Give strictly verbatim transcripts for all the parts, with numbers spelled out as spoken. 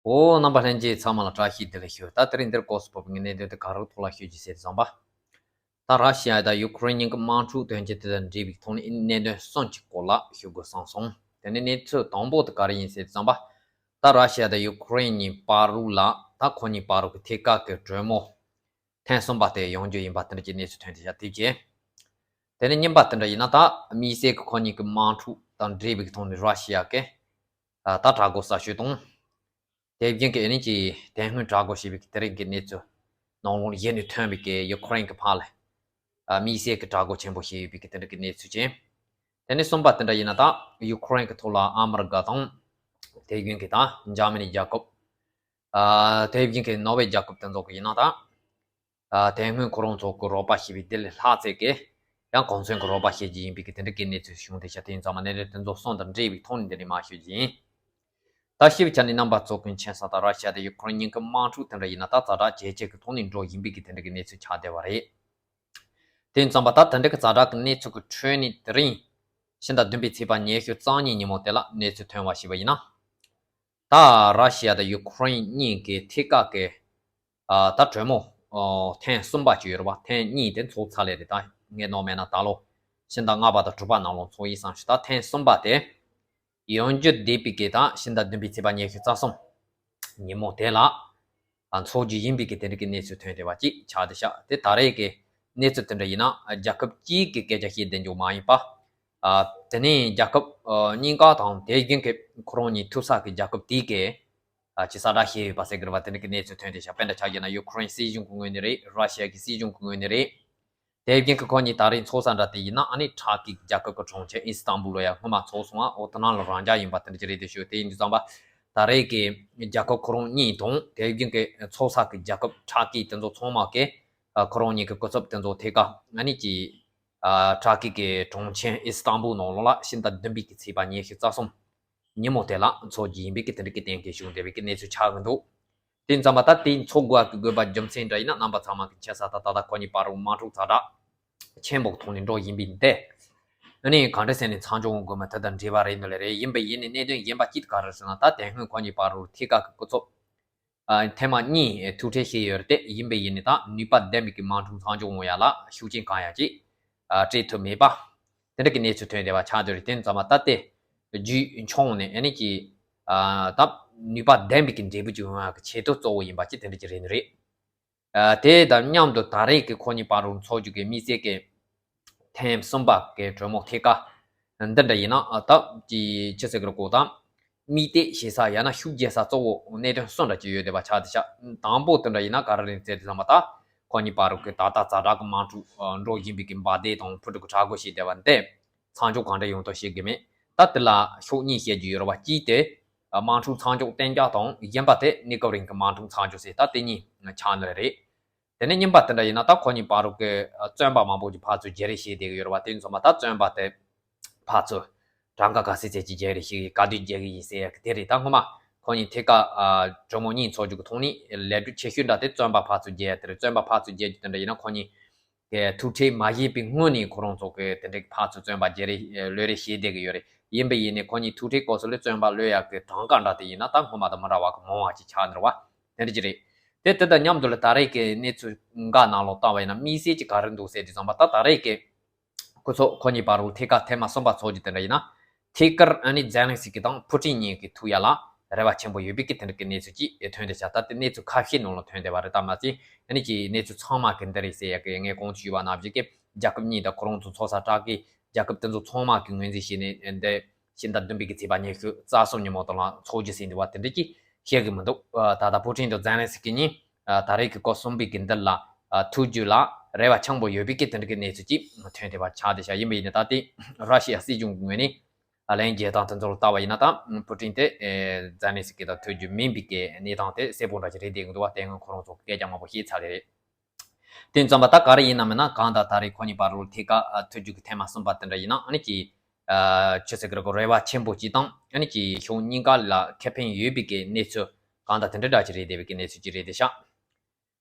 ཨོ། རྣམ་པ་ལྷན་རྒྱས་ཚང་མ་ལ་བཀྲ་ཤིས་བདེ་ལེགས་ཞུ། ད་དེ་རིང་འདིར་སྐོར་སུ་བབས་པའི་གནད་དོན་དེ་ག་རེ་ཐོག་ལ་ཤོད་ཀྱི་ཟེར་བསམ་པ། ད་ར་ཤི་ཡ་དང་ཡུ་ཁུ་རེན་གཉིས་ཀྱི་དམག་འཁྲུག་དོན་རྐྱེན་དེ་དང་འབྲེལ་བའི་ཐོག་ནས་གནད་དོན་གསུམ་གྱི་སྐོར་ལ་ཞུ་དགོས་བསམ་སོང་། དེ་ནས་གནས་ཚུལ་དང་པོ་དེ་ག་རེ་ཡིན་ཟེར་བསམ་པ། ད་ར་ཤི་ཡ་དང་ཡུ་ཁུ་རེན་གཉིས་བར་དུ་ལ་ད་ཁོ་གཉིས་བར་དུ་གི་ཐད་ཀར་གྱི་གྲོས་མོལ་ཐེངས་གསུམ་པ་དེ་ཡོང་རྒྱུ་ཡིན་པ་དེ་འདྲ་གྱི་གནས་ཚུལ་ཐོན་ཏེ་བཞག་དེ་བྱས། དེ་ནས་གཉིས་པ་དེ་འདྲ་ཡིན་ན་ད་དམིགས་བསལ་གྱི་ཁོ་གཉིས་ཀྱི་དམག་འཁྲུག་དང་འབྲེལ་བའི་ཐོག་ནས་ར་ཤི་ཡ་གི་ད་དྲག་རྒོལ་གསར་ཤོས་དང་། དེ་བཞིན་གྱི་ཨ་ནི་ཀྱི་དེ་སྔོན་དྲག་རྒོལ་བྱས་པའི་དེ་རིང་གི་གནས་ཚུལ་ནང་ལོགས་ཡེ་ནས་ཐོན་པའི་གི་ཡུ་ཁུ་རེན་གྱི་ཕར་ལ་དམིགས་བསལ་གྱི་དྲག་རྒོལ་ཆེན་པོ་བྱས་ཡོད་པའི་གི་དེ་འདྲ་གི་གནས་ཚུལ་ཅན། དེ་ནས་གསུམ་པ་དེ་འདྲ་ཡིན་ན་ད་ཡུ་ཁུ་རེན་གྱི་ཐོག་ལ་ཨ་མི་རི་ཀ་དང་དེ་བཞིན་གྱི་ད་འཇར་མ་ནི་རྒྱལ་ཁབ། ཨ། དེ་བཞིན་གྱི་ནོར་ཝེ་རྒྱལ་ཁབ་དེ་ཚོ་གི་ཡིན་ན་ད། ཨ། དེ་སྔོན་ཁོ་རང་ཚོ་གི་རོགས་པ་བྱས་པའི་དེ་ལས་ལྷག་ཚད་ཀྱི་ཡང་གོང་མཚན་གྱི་རོགས་པ་བྱེད་ཀྱི་ཡིན་པའི་གི་དེ་འདྲ་གི་གནས་ཚུལ་བྱུང་སྟེ་བཞག་དེ་ཡིན་ཙང་མ་གནད་དོན་དེ་ཚོ་གསུམ་དང་འབྲེལ་བའི་ཐོག་ནས་འདི་ནས་མར་ཞུ་རྒྱུ་ཡིན། ད་ཞིབ་ཆ་ནས་རྣམ་པ་ཚོ་གི་མཁྱེན་གསལ་ལྟར་ར་ཤི་ཡ་དང་ཡུ་ཁུ་རེན་གཉིས་ཀྱི་དམག་འཁྲུག་དེ་འདྲ་ཡིན་ན་ད་ཛ་དྲག་ཇེ་ཆེ་གི་ཐོག་ནས་འགྲོ་བཞིན་པའི་གི་དེ་འདྲ་གི་གནས་ཚུལ་ཆགས་བསྡད་པ་རེད། དེ་ཡིན་ཙང་མ་ད་དེ་འདྲ་གི་ཛ་དྲག་གི་གནས་ཚུལ་གི་ཁྲོད་ནས་དེ་རིང་ཕྱི་ཟླ་བདུན་པའི་ཚེས་པ་ཉི་ཤུ་རྩ་གཉིས་ཉིན་མོ་དེ་ལ་གནས་ཚུལ་ཐོན་པ་ཞིག་ཡིན་ན། ད་ར་ཤི་ཡ་དང་ཡུ་ཁུ་རེན་གཉིས་ཀྱི་ཐད་ཀར་གྱི་ཨ། ད་གྲོས་མོལ་ཨོ། ཐེངས་གསུམ་པ་ཅིག་ཡོད་རེད་པ། ཐེངས་གཉིས་དེ་ཚོགས་ཚར་ལེ་རེད། ད་ངས་ནོར་མེད་ན་ད་ལོ་ཕྱི་ཟླ་ལྔ་པ་དང་དྲུག་པ་ནང་ལོགས་ཚོགས་ཡིན་བསམ་ཞིག་ད་ཐེངས་གསུམ་པ་དེ་ཡོང་རྒྱུ་བསྡད་པའི་གི་ད་ཕྱི་ཟླ་བདུན་པའི་ཚེས་པ་ཉི་ཤུ་རྩ་གསུམ་ཉིན་མོ་དེ་ལ་ཨ། ཚོགས་རྒྱུ་ཡིན་པའི་གི་དེ་འདྲ་གི་གནས་ཚུལ་ཐོན་བསྡད་པ་ཅིག་ཆགས་བསྡད་ཤག་དེ་ད་རེས་ཀྱི་གནས་ཚུལ་དེ་འདྲ་ཡིན་ན་རྒྱལ་ཁབ་གཅིག་གི་སྐད་ཆ་བཤད་བསྡད་རྒྱུ་མ་ཡིན་པ། ཨ། དེ་ནས་རྒྱལ་ཁབ་ཨ། གཉིས་ཀ་དང་དེ་བཞིན་གྱི་ཁོ་རང་གཉིས་ཐུག་ས་གི་རྒྱལ་ཁབ་དེ་གའི་ཨ། ཅིག་གསལ་བསྒྲགས་བྱས་ཡོད་པ་ཟེར་གི་རེད་པ། དེ་འདྲ་གི་གནས་ཚུལ་ཐོན་བསྡད་ཤག་དཔེར་ན་ཆ་བཞག་ན་ཡུ་ཁུ་རེན་སྲིད་གཞུང་གི་ངོས་ནས་རེད། ར་ཤི་ཡ་གི་སྲིད་གཞུང་གི་ངོས་ནས་རེད། དེ་བཞིན་གྱི་ཁོ་གཉིས་ད་རེས་ཚོགས་ས་འདྲ་དེ་ཡིན་ན་ཨ་ནི་ཊར་ཀི་རྒྱལ་ཁབ་ཀྱི་གྲོང་ཁྱེར་ཨི་སི་ཏན་བུལ་ལ་ཡ་སྔོན་མ་ཚོགས་སོང་ང་། འོ་དེ་ནང་ལ་རང་འཇགས་ཡིན་པ་དེ་འདྲ་ཅིག་རེད་དེ་ཞུ། དེ་ཡིན་དུས་ཙམ་པ་ད་རེས་ཀྱི་རྒྱལ་ཁབ་ཁོ་རང་གཉིས་དང་དེ་བཞིན་གྱི་ཚོགས་ས་གི་རྒྱལ་ཁབ་ཊར་ཀི་དེ་ཚོ་ཚང་མ་གི་ཨ། ཁོ་རང་གཉིས་ཀྱི་སྐུ་ཚབ་དེ་ཚོ་ཐད་ཀར་ཨ་ནི་ཀྱི་ཨ། ཊར་ཀི་གི་གྲོང་ཁྱེར་ཨི་སི་ཏན་བུལ་ནང་ལོགས་ལ་ཕྱི་ཟླ་བདུན་པའི་གི་ཚེས་པ་ཉི་ཤུ་རྩ་གསུམ་ཉིན་མོ་དེ་ལ་འཚོགས་རྒྱུ་ཡིན་པའི་གི་དེ་འདྲ་གི་གཏན་འཁེལ་བྱུང་བསྡད་པའི་གི་གནས་ཚུལ་ཆགས་ཀྱི་འདུག་དེ་ཡིན་ཙམ་པ་ད་དེ་འཚོགས་དགོས་པ་གི་དགོས་པ་རྒྱུ་མཚན་འདྲ་ཡིན་ན་རྣམ་པ་ཚང་མ་གི་མཁྱེན་གསལ་ལྟར་ད་ལྟ་ཁོ་གཉིས་བར་དུ་དམག་འཁྲུག་ཛ་དྲག་ཆེན་པོ་གི་ཐོག་ནས་འགྲོ་བཞིན་པའི་འདི། ཨ་ནི་གང་འདྲ་ཟེར་ནས་མཚམས་འཇོག་དགོས་མིན་དེ་དང་འབྲེལ་བ་རེད་འདུག་ལེ་རེད། ཡིན་པ་ཡིན་ནའི་གནད་དོན་གཞན་པ་གཅིག་ག་རེ་ཟེར་ན་ད་དེ་སྔོན་ཁོ་གཉིས་བར་དུ་ཐད་ཀར་གི་སྐུ་ཚབ་ཨ། ཐེངས་མ་གཉིས་ཐུག་འཕྲད་བྱས་ཡོད་རེད་དེ། ཡིན་པ་ཡིན་ནའི་ད་ནུས་པ་ལྡན་པའི་གི་དམག་འཁྲུག་མཚམས་འཇོག་ཡོང་ཡ་ལ་ཤུགས་རྐྱེན་གང་ཡང་ཅིག་ཨ། སྤྲད་ཐུབ་མེད་པ། དེ་འདྲ་གི་གནས་ཚུལ་ཐོན་བསྡད་པ་ཆགས་བསྡད་རེད། དེ་ཙམ་པ་ད་དེ་རྒྱུས་མཚུངས་ནས་ཨ་ནི་ཀྱི་ཨ། ད་ནུས་པ་ལྡན་པའི་གི་འབྲས་བུ་ཅིག་ཡོང་ཡག་གི་ཆེད་དུ་གཙོ་བོ་ཡིན་པ་ཅིག་དེ་འདྲ་ཅིག་རེད་ནི་རེད། ཨ། དེ་དང་མཉམ་དུ་ད་རེས་ཀྱི་ཁོ་གཉིས་བར་དུ་འཚོགས་རྒྱུ་གི་དམིགས་བསལ་གྱི་ཐེངས་གསུམ་པ་གི་གྲོས་མོལ་ཐད་ཀ་འདི་འདྲ་ཡིན་ན་ཨ། ད་ཀྱི་ཅི་ཟེར་གི་རེད་གོ་ད་དམིགས་གཏད་བྱེད་ས་ཡང་ན་ཤུགས་རྒྱག་ས་གཙོ་བོ་གནད་དོན་གསུམ་འདྲ་ཅིག་ཡོད་བསྡད་པ་ཆགས་བསྡད་ཤག་དང་པོ་དེ་འདྲ་ཡིན་ན་ག་རེ་རེད་ཟེར་དུས་ཙམ་པ་ད་ཁོ་གཉིས་བར་དུ་གི་ད་ལྟ་ཛ་དྲག་གི་དམག་འཁྲུག་འགྲོ་བཞིན་པའི་གི་འབར་མདེལ་དང་ཕུ་དཀྲུག་གི་དྲག་རྒོལ་བྱས་བསྡད་པ་འདི་མཚམས་འཇོག་གང་འདྲ་ཡོང་ཐབས་བྱེད་དགོས་མེད། ད་དེ་ལ་ཕྱོགས་གཉིས་བཤད་རྒྱུ་ཡོད་རེད་པ། གཅིག་དེ་དམག་འཁྲུག་མཚམས་འཇོག་གཏན་འཇགས་དང་། གཞན་པ་དེ་གནས་སྐབས་རིང་གི་དམག་འཁྲུག་མཚམས་འཇོག་ཟེར་ད་དེ་གཉིས་ཆགས་ནི་རེད། དེ་ནས་གཉིས་པ་དེ་འདྲ་ཡིན་ན་ད་ཁོ་གཉིས་བར་དུ་གི་བཙོན་པ་མང་པོ་ཅིག་ཕར་ཚུར་བརྗེ་རེས་བྱེད་བསྡད་ཀྱི་ཡོད་རེད་པ། དེ་ཚོ་མ་ད་བཙོན་པ་དེ་ཕར་ཚུར་གྲངས་ཀ་ག་ཚད་ཚད་ཅིག་བརྗེ་རེས་བྱེད་ཀྱི་ག་དུས་བརྗེ་གི་ཡིན་ཟེར་ཡ་གི་དེ་རེད། ད་སྔོན་མ་ཁོ་གཉིས་ཐད་ཀ་གྲོས་མོལ་གཉིས་འཚོགས་རྒྱུ་གི་ཐོག་ནས་ལས་འགུལ་ཆེ་ཤོས་འདྲ་དེ་བཙོན་པ་ཕར་ཚུར་བརྗེ་ཡ་དེ་རེད། བཙོན་པ་ཕར་ཚུར་བརྗེ་རྒྱུ་དེ་འདྲ་ཡིན་ན་ཁོ་གཉིས་གི་ཐུག་འཕྲད་མ་བྱས་པའི་སྔོན་ནས་ཁོ་རང་ཚོ་གི་དེ་འདྲའི་ཕར་ཚུར་བཙོན་པ་བརྗེ་རེས་ལོས་རེས་བྱེད་བསྡད་ཀྱི་ཡོད་རེད། ཡིན་པ་ཡིན་ནའི་ཁོ་གཉིས་ཐུག་འཕྲད་སྐབས་སུ་ལས་བཙོན་པ་ལོས་ཡག་གི་གྲངས་ཀ་འདྲ་དེ་ཡིན་ན་ད་སྔོན་མ་དང་མི་འདྲ་བ་གི་མང་བ་ཅིག་ཆགས་འདུག་བ། དེ་འདྲ་ཅིག་རེད། དེ་དེ་དང་མཉམ་དུ་ལ་ད་རེས་ཀྱི་གནས་ཚུལ་འགའ་ནང་ལོགས་ལྟ་བ་ཡིན་ན་དམིགས་བསལ་གྱི་ག་རེ་འདུག་ཟེར་དུས་ཙམ་པ་ད་ད་རེས་ཀྱི་སྐུ་ཚབ་ཁོ་གཉིས་བར་དུ་ཐད་ཀ་ཐེངས་མ་གསུམ་པ་འཚོགས་རྒྱུ་དེ་འདྲ་ཡིན་ན། ཐད་ཀར་ཨ་ནི་ཛེ་ལན་སི་ཀི་དང་ཕུ་ཀྲིན་གཉིས་ཀྱི་ཐུག་ཡ་ལ་རེ་བ་ཆེན་པོ་ཡོད་པའི་གི་དེ་འདྲ་གི་གནས་ཚུལ་ཅིག་ཐོན་བསྡད་ཤག་ད་དེ་གནས་ཚུལ་ཁ་ཤས་ནང་ལ་ཐོན་བསྡད་པ་རེད། ད་མ་ཟད་ཨ་ནི་ཀྱི་གནས་ཚུལ་ཚང་མ་གི་འདི་རེད་ཟེར་ཡ་གི་ངས་གོང་དུ་ཞུས་པ་ནང་བཞིན་གི་རྒྱལ་ཁབ་གཉིས་དང་ཁོ་རང་ཚོ་ཚོགས་ས་ཊར་ཀི་རྒྱལ་ཁབ་དེ་ཚོ་ཚང་མ་གི་ངོས་འཛིན་བྱས་ནས་འདི་ཕྱི་ཟླ་བདུན་པའི་གི་ཚེས་པ་ཉི་ཤུ་རྩ་གསུམ་ཉིན་མོ་དེ་ལ་འཚོགས་རྒྱུ་ཟེར་འདུག་བ། དེ་འདྲ་ཅིག་བཤད་གི་མི་འདུག་ད་ལྟ་ཕུ་ཀྲིན་དང་ཛེ་ལན་སི་ཀི་གཉིས་ད་རེས་ཀྱི་སྐབས་གསུམ་པའི་གི་འདི་ལ་ཐུག་རྒྱུ་ལ་རེ་བ་ཆེན་པོ་ཡོད་པའི་གི་དེ་འདྲ་གི་གནས་ཚུལ་ཅིག་ཐོན་བསྡད་པ་ཆགས་བསྡད་ཤག་ཡིན་པ་ཡིན་ན་ད་དེ་ར་ཤི་ཡ་སྲིད་གཞུང་གི་ངོས་ནས་ཨ་ལན་རྒྱག་སྟངས་དེ་ཚོ་ལ་ལྟ་བ་ཡིན་ན་ད་ཕུ་ཀྲིན་དེ་ཛེ་ལན་སི་ཀི་དང་ཐུག་རྒྱུ་མིན་པའི་གི་གནས་སྟངས་དེ་གསལ་པོ་འདྲ་ཅིག་རེད་བསྡད་གི་འདུག་བ། དེ་སྔོན་ཁོ་རང་ཚོ་སྐད་ཆ་མང་པོ་བཤད་ཚར་ལེ་རེད། དེ་ཙམ་པ་ད་ག་རེ་ཡིན་ན་མིན་ན་གང་ལྟར་ད་རེས་ཁོ་གཉིས་བར་ལ་ཐད་ཀ་ཨ་ཐུག་རྒྱུ་གི་ཐེངས་མ་གསུམ་པ་དེ་འདྲ་ཡིན་ན་ཨ་ནི་ཀྱི་ཨ་ཆི་ཟེར་གི་རེད་གོ་རེ་བ་ཆེན་པོ་ཅིག་དང་ཨ་ནི་ཀྱི་ཕྱོགས་གཉིས་ཀ་ལ་ཁེ་ཕན་ཡོད་པའི་གི་གནས་ཚུལ་གང་ལྟར་དེ་འདྲ་འདྲ་ཅིག་རེད་བསྡད་པའི་གི་གནས་ཚུལ་ཅིག་རེད་བསྡད་ཤག་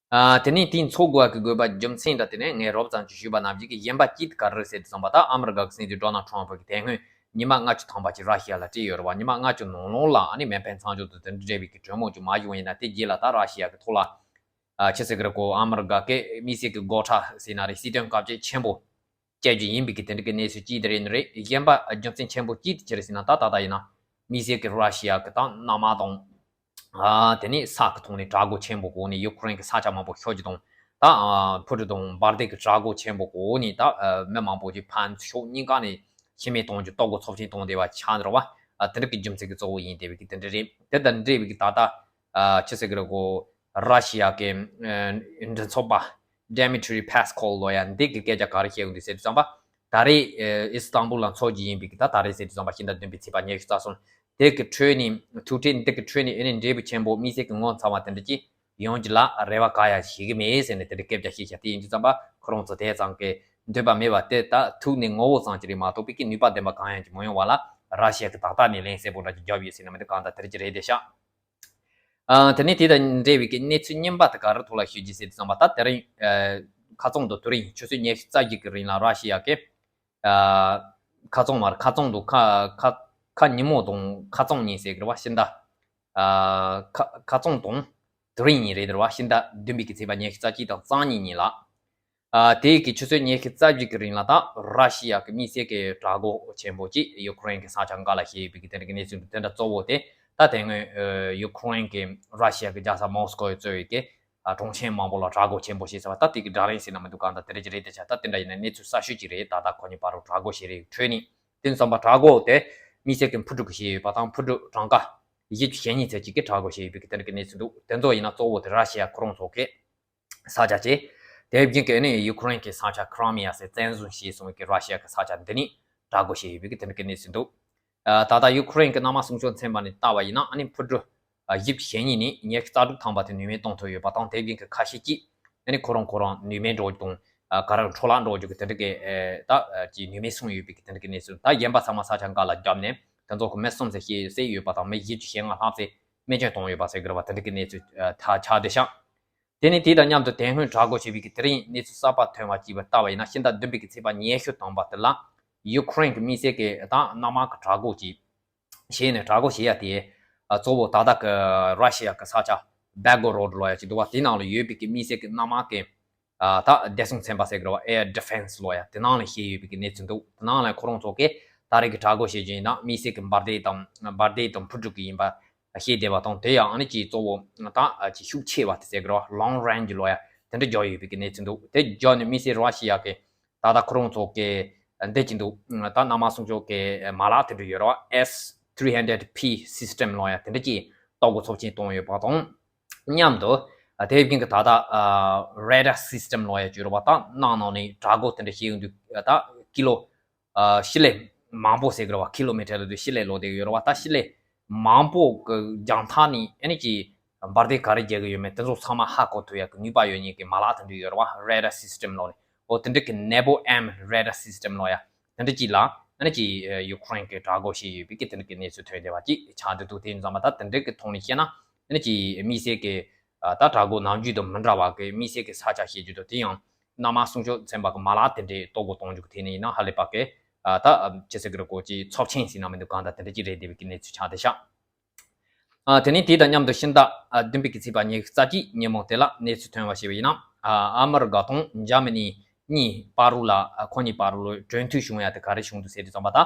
ཨ་དེ་ནས་དེ་འཚོགས་དགོས་པ་གི་དགོས་པ་རྒྱུ་མཚན་འདྲ་དེ་ནས་ངས་རོབ་ཙམ་ཅིག་ཞུས་པ་ནང་བཞིན་གི་གཞན་པ་གཅིག་ག་རེ་རེད་ཟེར་དུས་ཙམ་པ་ད་ཨ་མི་རི་ཀ་གི་སྲིད་འཛིན་ཌོ་ནལ་ཊམ་ཕ་གི་དེ་སྔོན་ ཉི་མ་ལྔ་བཅུ་ཐམ་པ་ཅིག་ར་ཤི་ཡ་ལ་སྤྲད་ཡོད་རེད་བ། ཉི་མ་ལྔ་བཅུ་ནང་ལོགས་ལ་ཨ་ནི་མེ་འཕེན་མཚམས་འཇོག་དང་དེ་འདྲ་འབྲེལ་བའི་གི་གྲོས་མོལ་ཅིག་མ་བྱུང་ཡིན་ན། དེ་རྗེས་ལ་ད་ར་ཤི་ཡ་གི་ཐོག་ལ་ཨ་ཆི་ཟེར་གི་རེད་གོ། ཨ་མི་རི་ཀ་གི་དམིགས་བསལ་གི་སྒོ་ཁྲལ་ཟེར་ན་རེད། སྲིད་དོན་དཀའ་སྤྱད་ཆེན་པོ་བྱེད་རྒྱུ་ཡིན་པའི་གི་དེ་འདྲ་གི་གནས་ཚུལ་གཅིག་དེ་རེད་ནི་རེད། གཞན་པ་རྒྱུ་མཚན་ཆེན་པོ་གཅིག་དེ་ཅི་རེད་ཟེར་ན། ད་ད་ལྟ་ཡིན་ན་དམིགས་བསལ་གི་ར་ཤི་ཡ་གི་ད་མནའ་མ་དང་ཨ་དེ་ནས་ས་གི་ཐོག་ནས་དྲག་རྒོལ་ཆེན་པོ་སྒོ་ནས་ཡུ་ཁུ་རེན་གི་ས་ཆ་མང་པོ་ཤོར་རྒྱུ་དང་། ད་ཨ་ཕུ་ཀྲུ་དང་འབར་མདེལ་གི་དྲག་རྒོལ་ཆེན་པོ་སྒོ་ནས་ད་ཨ་མི་མང་པོ་ཅིག་ཕན་ཚུན་ཕྱོགས་གཉིས་ཀ་ནས་ཤི་རྨས་གཏོང་རྒྱུ། ལྟོ་གོས་འཚབ་ཆེན་གཏོང་བསྡད་པ་ཆགས་འདུག་བ། ཨ་དེ་འདྲ་གི་རྒྱུ་མཚན་གི་གཙོ་བོ་ཡིན་བསྡད་པའི་གི་དེ་འདྲ་རེད། དེ་དང་འབྲེལ་བའི་གི་ད་ལྟ་ཨ་ཆི་ཟེར་གི་རེད་གོ། ར་ཤི་ཡ་གི་ཨ་མགྲིན་ཚབ་པ་Dmitry Peskov ལོ་ཡ་འདི་གི་སྐད་ཆ་ག་རེ་བཤད་ཡོང་འདུག་ཟེར་དུས་ཙམ་པ། ད་རེས་ཨ་ཨི་སི་ཏན་བུལ་ལ་འཚོགས་རྒྱུ་ཡིན་པའི་གི་ད་ད་རེས་ཟེར་དུས་ཙམ་པ་ཕྱི་ཟླ་བདུན་པའི་ཚེས་པ་ཉི་ཤུ་རྩ་གསུམ། དེ་གི་ཁྲོད་ནས་ཐུག་འཕྲད་འདི་གི་ཁྲོད་ནས་ཨ་ནི་འབྲས་བུ་ཆེན་པོ་དམིགས་བསལ་གི་ངོ་མཚར་བ་དེ་འདྲ་ཅིག་ཡོང་རྒྱུ་ལ་རེ་བ་གང་ཡང་བྱེད་གི་མེད་ཟེར་ནས་དེ་འདྲ་སྐད་ཆ་བཤད་བཞག་དེ་ཡིན་དུས་ཙམ་པ་ཁོ་རང་ཚོ་དེ་ཙམ་གི་འདོད་པ་མེད་པ་དེ། ད་ཐུག་ནས་ངོ་བོ་ཙམ་ཅིག་རེད་མ་གཏོགས་པའི་གི་ནུས་པ་ལྡན་པ་གང་ཡང་ཅིག་མ་ཡོང་བ་ལ་ར་ཤི་ཡ་གི་ཏག་ཏག་ནས་ལན་གསལ་པོ་འདྲ་ཅིག་རྒྱབ་ཡོད་ཟེར་ན་མི་འདུག་གང་ལྟར་དེ་འདྲ་ཅིག་རེད་བསྡད་ཤག་ཨ་དེ་ནས་དེ་དང་འབྲེལ་བའི་གི་གནས་ཚུལ་རྙིང་པ་དེ་ག་རེ་ཐོག་ལ་ཤོད་རྒྱུ་ཟེར་དུས་ཙམ་པ། ད་དེ་རིང་ཨ་ཁ་རྩང་དུ་དེ་རིང་ཆུ་ཚོད་ཉི་ཤུ་རྩ་གཅིག་གི་རིང་ལ་ར་ཤི་ཡ་གི་ཨ་ཁ་རྩང་མ་རེད། ཁ་རྩང་དུ་ཁ་ཁ་ཁ་ཉིན་མོ་དང་ཁ་རྩང་ཉིན་ཟེར་གི་རེད་བ། ཕྱི་ཟླ་ཨ་ཁ་ཁ་རྩང་དང་དེ་རིང་ཉིན་རེད་དེ་རེད་བ། ཕྱི་ཟླ་བདུན་པའི་གི་ཚེས་པ་ཉི་ཤུ་རྩ་གཅིག་དང་རྩ་གཉིས་ཉིན་ལ། ཨ་དེའི་གི་ཆུ་ཚོད་ཉི་ཤུ་རྩ་གཅིག་གི་རིང་ལ་ད་ར་ཤི་ཡ་གི་དམིགས་བསལ་གི་དྲག་རྒོལ་ཆེན་པོ་ཅིག་ཡུ་ཁུ་རེན་གི་ས་ཆ་འགའ་ལ་བྱས་ཡོད་པའི་གི་དེ་འདྲ་གི་གནས་ཚུལ་འདུག་དེ་འདྲ་གཙོ་བོ་དེ་ད་དེ་སྔོན་ཨ་ཡུ་ཁུ་རེན་གི་ར་ཤི་ཡ་གི་རྒྱལ་ས་མོ་སི་ཀོ་ཡིས་གཙོས་ཡོད་གི་ཨ་གྲོང་ཁྱེར་མང་པོ་ལ་དྲག་རྒོལ་ཆེན་པོ་བྱས་ཟེར་བ། ད་དེ་གི་དྲ་ལན་ཟེར་ན་མི་འདུག་གང་ལྟར་དེ་འདྲ་ཅིག་རེད་དེ་ཆགས། ད་དེ་འདྲ་ཡིན་ན་གནས་ཚུལ་གསར་ཤོས་ཅིག་རེད། ད་ལྟ་ཁོ་གཉིས་བར་དུ་དྲག་རྒོལ་བྱས་རེད། ཁྲོད་ནས་དེ་ཙམ་པ་དྲག་རྒོལ་དེ་དམིགས་བསལ་གི་ཕུ་ཀྲུ་གིས་བྱས་ཡོད་པ་དང་། ཕུ་ཀྲུ་གྲངས་ཀ་བཞི་བཅུ་ཞེ་གཉིས་ཙམ་ཅིག་གིས་དྲག་རྒོལ་བྱས་ཡོད་པའི་གི་དེ་འདྲ་གི་གནས་ཚུལ་འདུག་དེ་ཚོ་ཡིན་ན་གཙོ་བོ་དེ་ར་ཤི་ཡ་ཁོ་རང་ཚོ་གི་ས་ཆ་བྱས། དེ་བཞིན་གི་ཨ་ནི་ཡུ་ཁུ་རེན་གྱི་ས་ཆ་ཁི་རི་མི་ཡ་ཟེར་བཙན་བཟུང་བྱས་སོང་བའི་གི་ར་ཤི་ཡ་གི་ས་ཆ་འདི་ནས་དྲག་རྒོལ་བྱས་ཡོད་པའི་གི་དེ་འདྲ་གི་གནས་ཚུལ་འདུག་ཨ་ད་ལྟ་ཡུ་ཁུ་རེན་གྱི་གནམ་དམག་སྲུང་སྐྱོབ་ཚན་པ་ནས་བལྟས་པ་ཡིན་ན། ཨ་ནི་ཕུ་ཀྲུ་ཨ་བཞི་བཅུ་ཞེ་གཉིས་ནས་ཉི་ཤུ་རྩ་དྲུག་ཐམ་པ་དེ་ནུས་མེད་གཏོང་ཐུབ་ཡོད་པ་དང་། དེ་བཞིན་གྱི་ཁ་ཤས་ཀྱིས་ཨ་ནི་ཁོ་རང་ཁོ་རང་ནུས་མེད་འགྲོ་རྒྱུ་དང་། ཨ་ག་རེ་འཕྲོ་བརླག་འགྲོ་རྒྱུ་གི་དེ་འདྲ་གི་ཨེ་ད་ཨ་ཀྱི་ནུས་མེད་སོང་ཡོད་པའི་གི་དེ་འདྲ་གི་གནས་ཚུལ། ད་གཞན་པ་ཚང་མ་ས་ཆ་འགའ་ལ་བརྒྱབ་ནས་དེ་ཚོ་གི་མི་གསུམ་ཙམ་བསད་བསད་ཡོད་པ་དང་། མི་བཞི་བཅུ་ཞེ་ལྔ་ལྷག་ཙམ་རྨས་སྐྱོན་བཏང་ཡོད་པ་ཟེར་གི་རེད་བ། དེ་འདྲ་གི་གནས་ཚུལ་ཨ་ད་ཆགས་བསྡད་ཤག་དེ་ནས་དེ་དང་མཉམ་དུ་དེ་སྔོན་དྲག་རྒོལ་བྱས་པའི་གི་དེ་རིང་གནས་ཚུལ་གསར་པ་ཐོན་པ་ཅིག་བལྟས་པ་ཡིན་ན། ཕྱི་ཟླ་བདུན་པའི་གི་ཚེས་པ་ཉི་ཤུ་དང་པ་དེ་ལ་ཡུ་ཁུ་རེན་གྱི་དམིགས་བསལ་གྱི་ད་གནམ་དམག་གི་དྲག་རྒོལ་ཅིག་བྱས་ནས། དྲག་རྒོལ་བྱེད་ཡ་དེ་ཨ་གཙོ་བོ་ད་ལྟ་གི་ར་ཤི་ཡ་གི་ས་ཆ་བྷེལ་གོ་རོད་ལོ་ཡ་ཅིག་འདུག་བ། དེ་ནང་ལ་ཡོད་པའི་གི་དམིགས་བསལ་གྱི་གནམ་དམག་གི་ཨ་ད་བདེ་སྲུང་ཚན་པ་ཟེར་གི་རེད་བ། Air Defense ལོ་ཡ། དེ་ནང་ལ་བྱས་ཡོད་པའི་གི་གནས་ཚུལ་འདུག་དེ་ནང་ལ་ཁོ་རང་ཚོ་གིས་ད་རེས་ཀྱི་དྲག་རྒོལ་བྱེད་རྒྱུ་ཡིན་ན་དམིགས་བསལ་གྱི་འབར་མདེལ་དང་། འབར་མདེལ་དང་ཕུ་ཀྲུ་གི་ཡིན་པ་བཤད་བསྡད་པ་དང་། དེ་ཡང་ཨ་ནི་ཅིག་གཙོ་བོ་ད་ཅིག་ཤུགས་ཆེ་བ་དེ་ཟེར་གི་རེད་བ། Long Range ལོ་ཡ། དེ་འདྲ་རྒྱག་ཡོད་པའི་གི་གནས་ཚུལ་འདུག་དེ་རྒྱག་ནས་དམིགས་བསལ་ར་ཤི་ཡ་གི་ད་ལྟ་ཁོ་རང་ཚོ་གི་འདི་ཅིག་འདུག་ད་གནམ་དམག་སྲུང་སྐྱོབ་ཀྱི་མ་ལག་དེ་འདྲ་ཡོད་རེད་བ། S three hundred P system ལོ་ཡ། དེ་འདྲ་ཅིག་ལྟོ་གོས་འཚབ་ཆེན་གཏོང་ཡོད་པ་དང་མཉམ་དུ། ཨ་དེ་བཞིན་གྱི་ད་ལྟ་ཨ་radar system ལོ་ཡ་ཅིག་ཡོད་རེད་བ། ད་ནང་ནང་ནས་དྲག་རྒོལ་དེ་འདྲ་བྱེད་ཡོང་དུས་ད་ཀི་ལོ་ཨ་ཤི་ལེ་མང་པོ་ཟེར་གི་རེད་བ། ཁི་ལོ་མི་ཊར་ལ་དུ་ཤི་ལེ་ལོ་དེ་ཡོད་རེད་བ། ད་ཤི་ལེ་མང་པོ་གི་རྒྱང་ཐག་ནས་ཨ་ནི་ཅིག་འབར་མདེལ་ག་རེ་རྒྱག་གི་ཡོད་མེད་དེ་ཚོ་ཚང་མ་ཧ་གོ་ཐུབ་ཡ་གི་ནུས་པ་ཡོད་མཁན་གྱི་མ་ལག་དེ་འདྲ་ཡོད་རེད་བ། radar system ལོ་ནས། འོ་དེ་འདྲ་གི་Nabo M radar system ལོ་ཡ། དེ་འདྲ་ཅིག་ལ་ཨ་ནི་ཅིག་ཡུ་ཁུ་རེན་གྱི་དྲག་རྒོལ་བྱས་ཡོད་པའི་གི་དེ་འདྲ་གི་གནས་ཚུལ་ཐོན་བསྡད་པ་ཅིག་ཆགས་བསྡད་འདུག་དེ་ཡིན་ཙང་མ་ད་དེ་འདྲ་གི་ཐོག་ནས་བཤད་ན། ཨ་ནི་ཅིག་དམིགས་བསལ་གྱི་ཨ་ད་དྲག་རྒོལ་ནམ་རྒྱུན་དང་མི་འདྲ་བ་གི་དམིགས་བསལ་གྱི་ས་ཆ་བཤད་རྒྱུ་དང་། དེ་ཡང་གནམ་དམག་སྲུང་སྐྱོབ་ཚན་པ་གི་མ་ལག་དེ་འདྲའི་ལྟོ་གོས་གཏོང་རྒྱུ་གི་ཐད་ནས་ཡིན་ན་ཧ་ལས་པ་གི་ཨ་ད་ཅི་ཟེར་གི་རེད་གོ། ཅིག་ཚབས་ཆེན་ཟེར་ན་མི་འདུག་གང་ལྟར་དེ་འདྲ་ཅིག་རེད་བསྡད་པའི་གི་གནས་ཚུལ་ཆགས་བསྡད་ཤག་ཨ་དེ་ནས་དེ་དང་མཉམ་དུ་ཕྱི་ཟླ་ཨ་བདུན་པའི་གི་ཚེས་པ་ཉི་ཤུ་རྩ་གཅིག་ཉིན་མོ་དེ་ལ་གནས་ཚུལ་ཐོན་པ་ཞིག་ཡིན་ན། ཨ་ཨ་མི་རི་ཀ་དང་འཇར་མ་ནི་གཉིས་བར་དུ་ལ་ཨ་ཁོ་གཉིས་བར་དུ་གྲོས་མཐུན་བྱུང་ཡ་དེ་ག་རེ་བྱུང་འདུག་ཟེར་དུས་ཙམ་པ་ད།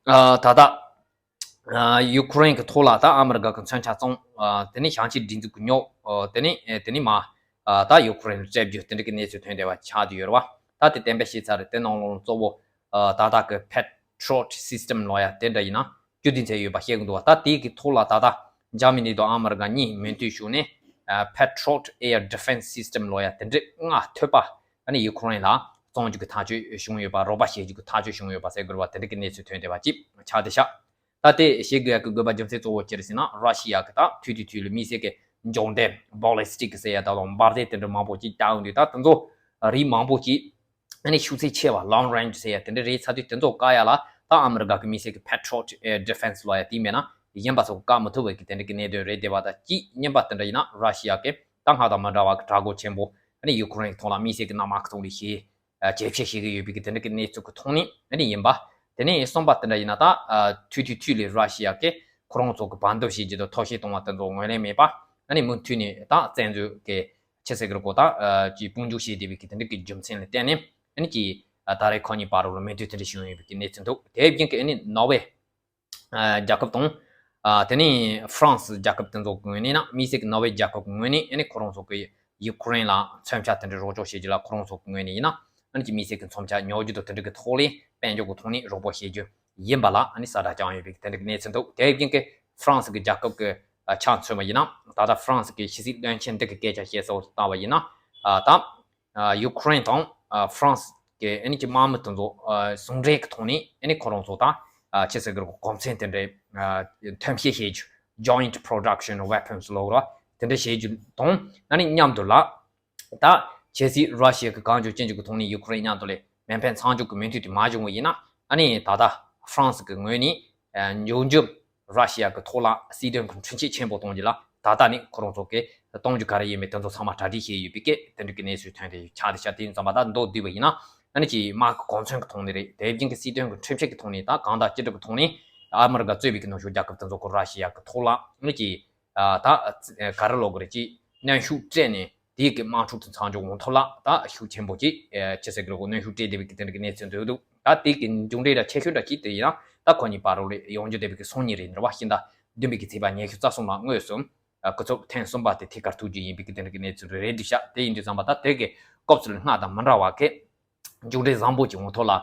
ཨ་ད་ལྟ་ཨ་ཡུ་ཁུ་རེན་གྱི་ཐོག་ལ་ད་ཨ་མི་རི་ཀ་གི་མཚོན་ཆ་བཙོང་། ཨ་དེ་ནས་བྱང་ཕྱོགས་སྒྲིག་འཛུགས་ཀྱི་རྙོག་ཨ་དེ་ནས་ཨེ་དེ་ནས་མ་ཨ་ད་ཡུ་ཁུ་རེན་ལ་སྤྲད་རྒྱུ་དེ་འདྲ་གི་གནས་ཚུལ་ཐོན་བསྡད་པ་ཆགས་བསྡད་ཡོད་རེད་བ། ད་དེ་བསྟན་པ་ཤེས་ཚར་རེད། དེ་ནང་ལོགས་གཙོ་བོ་ཨ་ད་ལྟ་གི་Patriot system ལོ་ཡ་དེ་འདྲ་ཡིན་ན་བཅུ་བདུན་ཚན་ཡོད་པ་བཤད་གི་འདུག་བ། ད་དེ་གི་ཐོག་ལ་ད་ལྟ་འཇར་མ་ནི་དང་ཨ་མི་རི་ཀ་གཉིས་མོས་མཐུན་བྱུང་ནས། ཨ་Patriot air defense system ལོ་ཡ་དེ་འདྲ་ལྔ་ཐོལ་པ་ཨ་ནི་ཡུ་ཁུ་རེན་ལ་བཙོང་རྒྱུ་གི་ཐག་གཅོད་བྱུང་ཡོད་པ། རོགས་པ་བྱེད་རྒྱུ་གི་ཐག་གཅོད་བྱུང་ཡོད་པ་ཟེར་དགོས་རེད་བ། དེ་འདྲ་གི་གནས་ཚུལ་ཐོན་བསྡད་པ་ཅིག་ཆགས་བསྡད་ཤག་ད་དེ་བཤད་དགོས་ཡ་གི་དགོས་པ་རྒྱུ་མཚན་གཙོ་བོ་ཅི་རེད་ཟེར་ན། ར་ཤི་ཡ་གི་ད་དུས་དུས་དུས་ལ་དམིགས་བསལ་གི་འབྱུང་ལྡན་ballistic ཟེར་ཡ་ད་དང་འབར་མདེལ་དེ་འདྲ་མང་པོ་ཅིག་བཏང་ཡོང་དུས། ད་དེ་ཚོ་རིགས་མང་པོ་ཅིག་ཨ་ནི་ཤུགས་ཚད་ཆེ་བ་long range ཟེར་ཡ་དེ་འདྲ་རེད་ཚར་དུས། དེ་ཚོ་བཀག་ཡ་ལ་ད་ཨ་མི་རི་ཀ་གི་དམིགས་བསལ་གི་Patriot air defense ལོ་ཡ་དེ་མེད་ན་གཞན་པ་ཚོ་བཀག་མི་ཐུབ་པའི་གི་དེ་འདྲ་གི་གནད་དོན་རེད་བསྡད་པ། ད་ཅིག་རྙིང་པ་དེ་འདྲ་ཡིན་ན་ར་ཤི་ཡ་གི་ད་སྔར་དང་མི་འདྲ་བ་གི་དྲག་རྒོལ་ཆེན་པོ་ཨ་ནི་ཡུ་ཁུ་རེན་གི་ཐོག་ལ་དམིགས་བསལ་གི་གནམ་དམག་གི་ཐོག་ནས་བྱེད། ཨ་ཇེ་ཆེ་ཞིག་གི་ཡོད་པའི་གི་དེ་འདྲ་གི་གནས་ཚུལ་གི་ཐོག་ནས་ཨ་ནི་ཡིན་པ། དེ་ནས་གསུམ་པ་དེ་འདྲ་ཡིན་ན་ད་ཨ་མཐུད་མཐུད་མཐུད་ལས་ར་ཤི་ཡ་གིས་ཁོ་རང་ཚོ་གི་བར་འདུམ་བྱེད་རྒྱུ་དང་ཐོར་ཞིག་གཏོང་བ་དེ་ཚོ་ངོས་ལེན་མེད་པ། ཨ་ནི་མུ་མཐུད་ནས་ད་བཙན་འཛུལ་གྱི་ཆི་ཟེར་གི་རེད་གོ་ད་ཨ་ཀྱི་དཔུང་འཇུག་བྱེད་བསྡད་པའི་གི་དེ་འདྲ་གི་རྒྱུ་མཚན་ལ་བརྟེན་ནས་ཨ་ནི་ཀྱི་ཨ་ད་རེས་ཁོ་གཉིས་བར་ལ་མོས་མཐུན་དེ་འདྲ་བྱུང་ཡོད་པའི་གི་གནས་ཚུལ་འདུག་དེའི་རྒྱུན་གྱི་ཨ་ནི་ནོར་ཝེ་ཨ་རྒྱལ་ཁབ་དང་། ཨ་དེ་ནས་ཧྥ་རན་སི་རྒྱལ་ཁབ་དེ་ཚོ་གི་ངོས་ནས་ན་དམིགས་བསལ་གྱི་ནོར་ཝེ་རྒྱལ་ཁབ་ཀྱི་ངོས་ནས་ཨ་ནི་ཁོ་རང་ཚོ་གི་ཡུ་ཀེ་རེན་ལ་མཚོན་ཆ་དེ་འདྲའི་རོགས་སྐྱོར་བྱེད་རྒྱུ་ལ་ཁོ་རང་ཚོ་གི་ངོས་ནས་ཡིན་ན་ཨ་ནི་ཀྱི་དམིགས་བསལ་གྱི་མཚོན་ཆ་ཉོ་རྒྱུ་དང་དེ་འདྲ་གི་ཐོག་ལས་དཔལ་འབྱོར་གྱི་ཐོག་ནས་རོགས་པ་བྱེད་རྒྱུ་ཡིན་པ་ལ་ཨ་ནི་གསལ་བསྒྲགས་བསྐྱངས་ཡོད་པའི་དེ་འདྲ་གི་གནས་ཚུལ་འདུག་དེའི་རྒྱུན་གྱི་ཧྥ་རན་སི་གི་རྒྱལ་ཁབ་ཀྱི་ཨ་ཆ་མཚོན་པ་ཡིན་ན་ད་ལྟ་ཧྥ་རན་སི་གི་ཕྱི་སྲིད་བློན་ཆེན་འདི་གི་སྐད་ཆ་བཤད་སྲོལ་ལྟ་བ་ཡིན་ན་ཨ་ད་ཨ་ཡུ་ཀེ་རེན་དང་ཨ་ཧྥ་རན་སི་གི་ཨ་ནི་ཀྱི་དམག་མི་དེ་ཚོ་ཨ་ཟུང་འབྲེལ་གྱི་ཐོག་ནས་ཨ་ནི་ཁོ་རང་ཚོ་དང་ཨ་ཆི་ཟེར་གི་རེད་གོ་གོ་མཚོན་དེ་འདྲའི་ཨ་ཐོན་སྐྱེད་བྱེད་རྒྱུ་Joint Production of Weapons ལབ་ར་དེ་འདྲ་བྱེད་རྒྱུ་དང་ཨ་ནི་མཉམ་དུ་ལ་ད་ཁྱེད་སྲིད་ར་ཤི་ཡ་གི་གང་བྱུང་ཅི་བྱུང་གི་ཐོག་ནས་ཡུ་ཀེ་རེན་མཉམ་དུ་ལས་མེ་འཕེན་མཚམས་འཇོག་གི་མོས་མཐུན་དེ་མ་བྱུང་བ་ཡིན་ན་ཨ་ནི་ད་ལྟ་ཧྥ་རན་སི་གི་ངོས་ནས་ཨ་འབྱུང་འགྱུར་ར་ཤི་ཡ་གི་ཐོག་ལ་སྲིད་དོན་གྱི་འཕྲུལ་ཆས་ཆེན་པོ་གཏོང་རྒྱུ་ལ་ད་ལྟ་ནས་ཁོ་རང་ཚོ་གིས་གཏོང་རྒྱུ་ག་རེ་ཡིན་མིན་དེ་ཚོ་ཚང་མ་གྲ་སྒྲིག་བྱས་ཡོད་པའི་སྐད་དེ་འདྲ་གི་གནས་ཚུལ་ཐོན་ཏེ་ཆགས་ཏེ་ཤ་དེ་ཡིན་ཙམ་པ་ད་མདོར་བསྡུས་པ་ཡིན་ན་ཨ་ནི་ཀྱི་དམག་གི་གོ་མཚོན་གྱི་ཐོག་ནས་རེད། དེ་བཞིན་གྱི་སྲིད་དོན་གྱི་འཕྲུལ་ཆས་ཀྱི་ཐོག་ནས་ད་གང་ལྟར་ཅི་འདྲ་གི་ཐོག་ནས་ཨ་མི་རི་ཀ་གཙོས་པའི་གི་ནུབ་ཕྱོགས་རྒྱལ་ཁབ་དེ་ཚོ་གི་ར་ཤི་ཡ་གི་ཐོག་ལ་ཨ་ནི་ཀྱི་ད་ག་རེ་ལབ་དགོས་རེད་ཀྱི་གནོན་ཤུགས་སྤྲད་ནས་དེའི་གི་དམག་འཁྲུག་དེ་མཚམས་འཇོག་ཡོང་ཐབས་ལ་ད་ཤུགས་ཆེན་པོ་ཅིག་ཅི་ཟེར་གི་རེད་གོ་གནོན་ཤུགས་སྤྲད་བསྡད་པའི་གི་དེ་འདྲ་གི་གནས་ཚུལ་འདུག་ད་དེའི་གི་མཇུག་འབྲས་འདྲ་ཆེ་ཤོས་འདྲ་ཅིག་དེ་ཡིན་ན་ད་ཁོ་གཉིས་བར་ལ་ཡོང་རྒྱུ་བསྡད་པའི་གི་སང་ཉིན་རེད་འདྲ་བ་ཤིང་ད་བདུན་པའི་གི་ཚེས་པ་ཉི་ཤུ་རྩ་གསུམ་ལ་དངོས་སུ་སྐུ་ཚབ་ཐེངས་གསུམ་པ་དེ་ཐད་ཀར་ཐུག་རྒྱུ་ཡིན་པའི་གི་དེ་འདྲ་གི་གནས་ཚུལ་རེད་འདུག་ཤག་དེ་ཡིན་དུས་ཙམ་པ་ད་དེ་གི་སྐབས་སུ་སྔ་དང་མི་འདྲ་བ་གི་མཇུག་འབྲས་བཟང་པོ་ཅིག་འོང་ཐོག་ལ་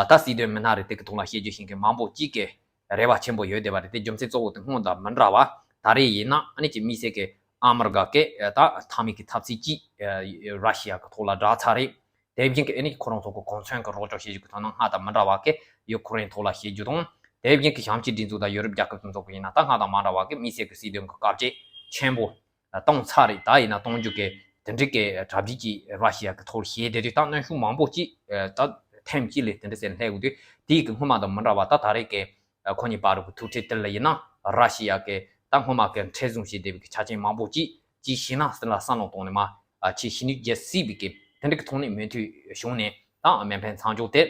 ད་སྲིད་དོན་མི་སྣ་རེ་དེ་གི་ཐོག་ལ་བཤད་རྒྱུ་ཤིང་གི་མང་པོ་ཅིག་གི་རེ་བ་ཆེན་པོ་ཡོད་བསྡད་པ་རེད། དེ་རྒྱུ་མཚན་གཙོ་བོ་དེ་སྔོན་དང་མི་འདྲ་བ་ད་རེས་ཡིན་ན་ཨ་ནི་ཀྱི་དམིགས་བསལ་གི་ཨ་མི་རི་ཀ་གི་ད་མཐའ་མའི་གི་འཐབ་རྩོད་ཅིག་ར་ཤི་ཡ་གི་ཐོག་ལ་བསྒྲགས་ཚར་རེད། དེ་བཞིན་གྱི་ཨ་ནི་ཁོ་རང་ཚོ་གི་གོ་མཚོན་གྱི་རོགས་སྐྱོར་བྱེད་རྒྱུ་གི་ཐོག་ནས་སྔ་དང་མི་འདྲ་བ་གི་ཡུ་ཀེ་རེན་ཐོག་ལ་བྱེད་རྒྱུ་དང་། དེ་བཞིན་གྱི་བྱང་ཕྱོགས་སྒྲིག་འཛུགས་དང་ཡོ་རོབ་རྒྱལ་ཁབ་དེ་ཚོ་གི་ཡིན་ན་ད་སྔ་དང་མ་འདྲ་བ་གི་དམིགས་བསལ་གྱི་སྲིད་དོན་གྱི་དཀའ་སྤྱད་ཆེན་པོ་བཏང་ཚར་རེད། ད་ཡིན་ན་གཏོང་རྒྱུ་གི་དེ་འདྲའི་གི་གྲ་སྒྲིག་ཅིག་ར་ཤི་ཡ་གི་ཐོག་བྱས་བསྡད་དུས་ད་གནོན་ཤུགས་མང་པོ་ཅིག་ད་ཐེངས་གཅིག་ལས་དེ་འདྲ་ཟེར་སླེབས་ཡོང་དུས་དེའི་གི་སྔོན་མ་དང་མི་འདྲ་བ་ད་ད་རེས་གི་ཁོ་གཉིས་བར་གྱི་ཐུག་འཕྲད་དེ་ལ་ཡིན་ན་ར་ཤི་ཡ་གི་ད་སྔོན་མ་གི་མཁྲེགས་བཟུང་བྱས་བསྡད་པའི་གི་ཆ་རྐྱེན་མང་པོ་ཅིག་ཅིག་ཤེས་ན་སྲིད་ལ་བསམ་བློ་གཏོང་ནས་མ་ཨ་ཆེས་ཤི་ནུས་རྒྱལ་སྲིད་པའི་གི་དེ་འདྲ་གི་ཐོག་ནས་མོས་མཐུན་བྱུང་ནས་ད་མེ་འཕེན་མཚམས་འཇོག་དེ་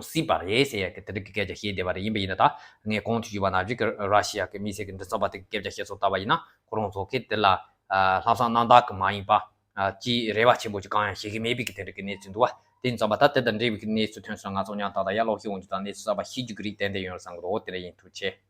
སྲིད་པ་རེད་ཟེར་ཡ་གི་དེ་འདྲ་གི་སྐད་ཆ་བཤད་བསྡད་པ་རེད། ཡིན་པ་ཡིན་ན་ད་ངས་གོང་དུ་ཞུས་པ་ནང་བཞིན་གི་ར་ཤི་ཡ་གི་དམིགས་བསལ་གི་མགྲིན་ཚབ་པ་དེ་གི་སྐད་ཆ་བཤད་སྲོལ་ལྟ་བ་ཡིན་ན་ཁོ་རང་ཚོ་གི་དེ་ལ་ལྷག་བསམ་རྣམ་དག་གི་མ་ཡིན་པ་ཅིག་རེ་བ་ཆེན་པོ་ཅིག་གང་ཡང་བྱེད་ཀྱི་མེད་པའི་གི་དེ་འདྲ་གི་གནས་ཚུལ་འདུག་བ། དེ་ཡིན་ཙམ་པ་ད་དེ་དང་འབྲེལ་བའི་གི་གནས་ཚུལ་ཐོན་སོང་ན་ང་ཚོ་མཉམ་དུ་ད་ལྟ་ཡར་ལོག་ཤེས་འོང་རྒྱུ་དང་གནས་ཚུལ་གསར་པ་ཤེས་རྒྱུ་གི་རིགས་ཏན་ཏན་ཡོད་རེད་བསམ་གི་འདུག་དེ་འདྲ་ཡིན། ཐུགས་རྗེ་ཆེ།